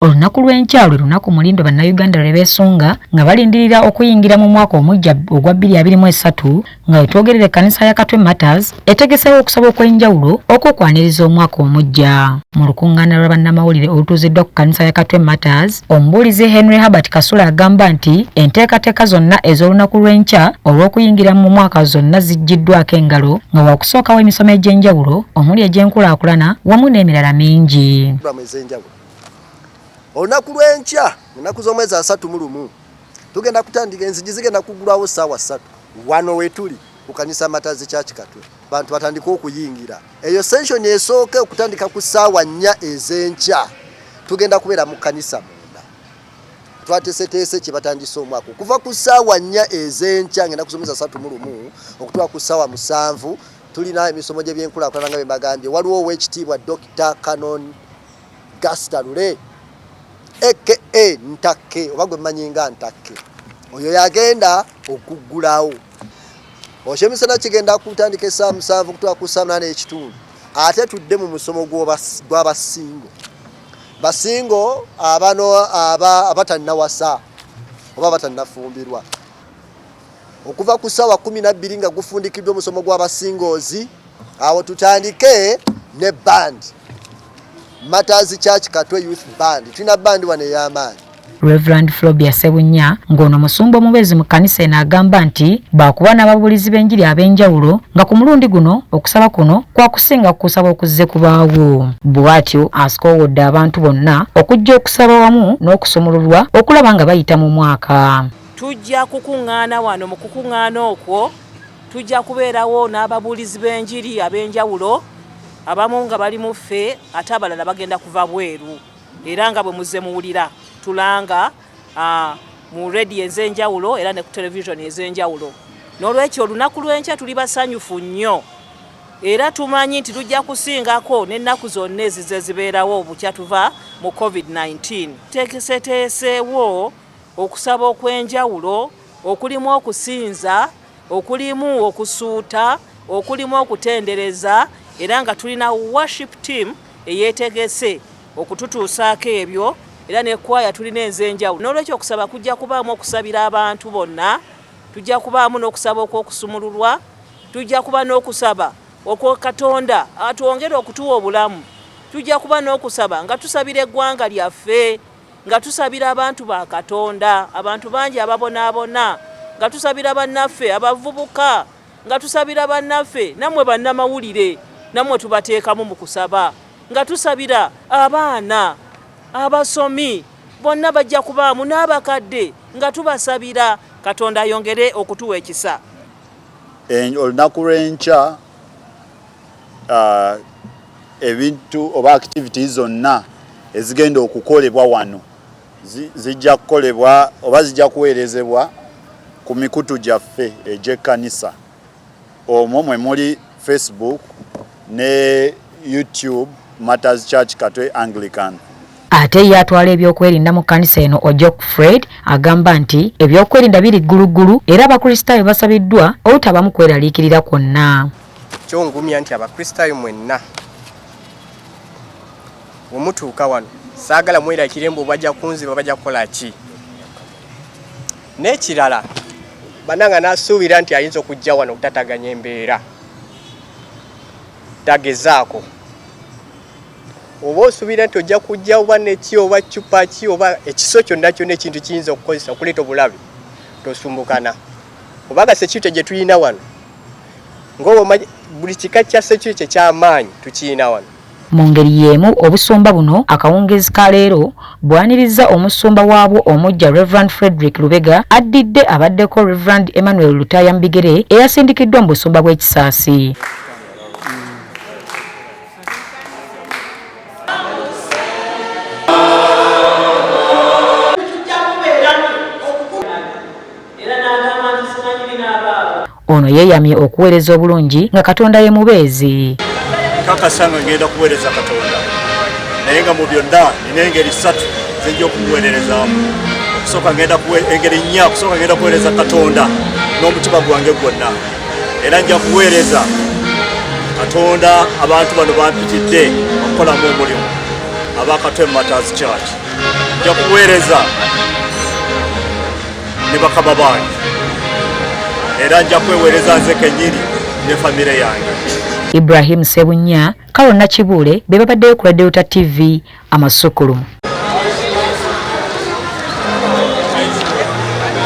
Olunaku lw'enkya lwe lunaku Mulindwa Bannayuganda lwe beesunga nga balindirira okuyingira mu mwaka omuggya ogwa 2023. Nga wetwogerera, ekkanisa ya Katwe Martyrs etegeseewo okusaba okw'enjawulo okw'okwaniriza omwaka omuggya. Mu lukuŋŋaana lwa bannamawulire olutuuziddwa ku kkanisa ya Katwe Martyrs, omubuulizi Henry Herbert Kasule agamba nti enteekateeka zonna ez'olunaku lw'enkya olw'okuyingira mu mwaka zonna ziggyiddwako engalo, nga wakusookawo emisomo egy'enjawulo omuli egy'enkulaakulana wamu n'emirala mingi. Ez'enjawulo olunaku lw'enkya, ennaku z'omwezi 31, tugenda kutandika. Enzigi zigenda kuggulwawo ssaawa 3 wano wetuli ku kanisa Martyrs Church Katwe, bantu batandike okuyingira. Eyo session esooka okutandika ku ssaawa 4 ez'enkya. Tugenda kubeera mu kanisa munda, twateeseteese kye batandise omwaka okuva ku ssaawa 4 ez'enkya ngenda z'omwezi 31 okutuuka ku ssaawa 7. Tulina emisomo gy'ebyenkulaakulana nga bwe mbagambye. Waliwo ow'ekitiibwa Dr. Canon Gaster Lule aka Ntakke, oba gwe mmanyi nga Ntakke, oyo yagenda okuggulawo. Ekyemisana kigenda kutandika essaawa 7 kutuuka ku ssaawa 8 n'ekitundu, ate tudde mu musomo gw'abasingo, basingo abano abatannawasa oba batannafumbirwa, okuva ku ssaawa 12 nga gufundikiddwa omusomo gw'abasingoozi. Awo tutandike ne band, Martyrs Church Katwe Youth Band. Tulina band wano ey'amaanyi. Reverend Flobia Sebunya, ng'ono musumba omubeezi mu kkanisa eno, agamba nti baakuba n'ababuulizi b'enjiri ab'enjawulo, nga ku mulundi guno okusaba kuno kwakusinga ku kusaba okuzze kubaawo. Bw'atyo asikowodde abantu bonna okujja okusaba wamu n'okusumululwa okulaba nga bayita mu mwaka. Tujja kukuŋŋaana wano. Mu kukuŋŋaana okwo tujja kubeerawo n'ababuulizi b'enjiri ab'enjawulo, abamu nga bali mu ffe ate abalala bagenda kuva bweru. Era nga bwe muzze muwulira tulanga mu rediyo ez'enjawulo era ne ku televisioni ez'enjawulo. N'olwekyo olunaku lw'enkya tuli basanyufu nnyo era tumanyi nti tujja kusingako n'ennaku zonna ezize zibeerawo bukya tuva mu COVID-19. Tuteeseteeseewo okusaba okw'enjawulo okulimu okusinza, okulimu okusuuta, okulimu okutendereza, era nga tulina worship team eyeetegese okututuusaako ebyo, era nekwaya tulina ez'enjawulo. N'olwekyo okusaba kujja kubaamu okusabira abantu bonna, tujja kubaamu n'okusaba okw'okusumululwa, tujja kuba n'okusaba okwo Katonda atwongere okutuwa obulamu, tujja kuba n'okusaba nga tusabira eggwanga lyaffe, nga tusabira abantu ba Katonda, abantu bangi ababonaabona, nga tusabira bannaffe abavubuka, nga tusabira bannaffe nammwe bannamawulire, nammwe tubateekamu mu kusaba, nga tusabira abaana abasomi bonna bajja kubaamu n'abakadde, nga tubasabira Katonda ayongere okutuwa ekisa. Olunaku lw'enkya, ebintu oba activities zonna ezigenda okukolebwa wano zijja kukolebwa oba zijja kuweerezebwa ku mikutu gyaffe egy'ekkanisa. Omwo mwe muli Facebook ne YouTube, Martyrs Church Katwe Anglican. Ate ye atwala ebyokwerinda mu kkanisa eno, Ojok Fred, agamba nti ebyokwerinda biri gguluggulu era Abakristaayo basabiddwa obutabamu kweraliikirira kwonna. Kyongumya nti Abakristaayo mwenna wemutuuka wano, saagala mweraliikirire mbu bajja kunziba, bajja kukola ki. N'ekirala bannanga, nasuubira nti ayinza okujja wano okutataganya embeera, tagezaako. Oba osuubira nti ojja kujja oba neki oba cupa ki oba ekiso kyonna kyonna, ekintu kiyinza okukozesa okuleeta obulabe, tosumbukana, kubanga security gye tulina wano, ngaoba buli kika kya security ekyamaanyi tukiyina wano. Mu ngeri y'emu, obusumba buno akawungeezi ka leero bwanirizza omusumba waabwo omuggya, Reverend Frederick Lubega, addidde abaddeko Reverend Emmanuel Lutaaya Mbigere eyasindikiddwa mu busumba bw'Ekisaasi. Ono yeeyamye okuweereza obulungi nga Katonda ye mubeezi. Kakasa nga ngenda kuweereza Katonda, naye nga mu byonna nina engeri ssatu zenja okumuweererezaamu. Okusooka ngenda, engeri nnya. Okusooka, ngenda kuweereza Katonda n'omutima gwange gwonna, era nja kuweereza Katonda abantu bano bampitidde okukolamu omulimu, aba Katwe Martyrs Church. Nja kuweereza ne bakama bange era nja kweweereza nze kennyini ne famire yange. Ibrahim Ssebunya, Carol Nakibuule be babaddeyo ku Delta TV amasukkulumu.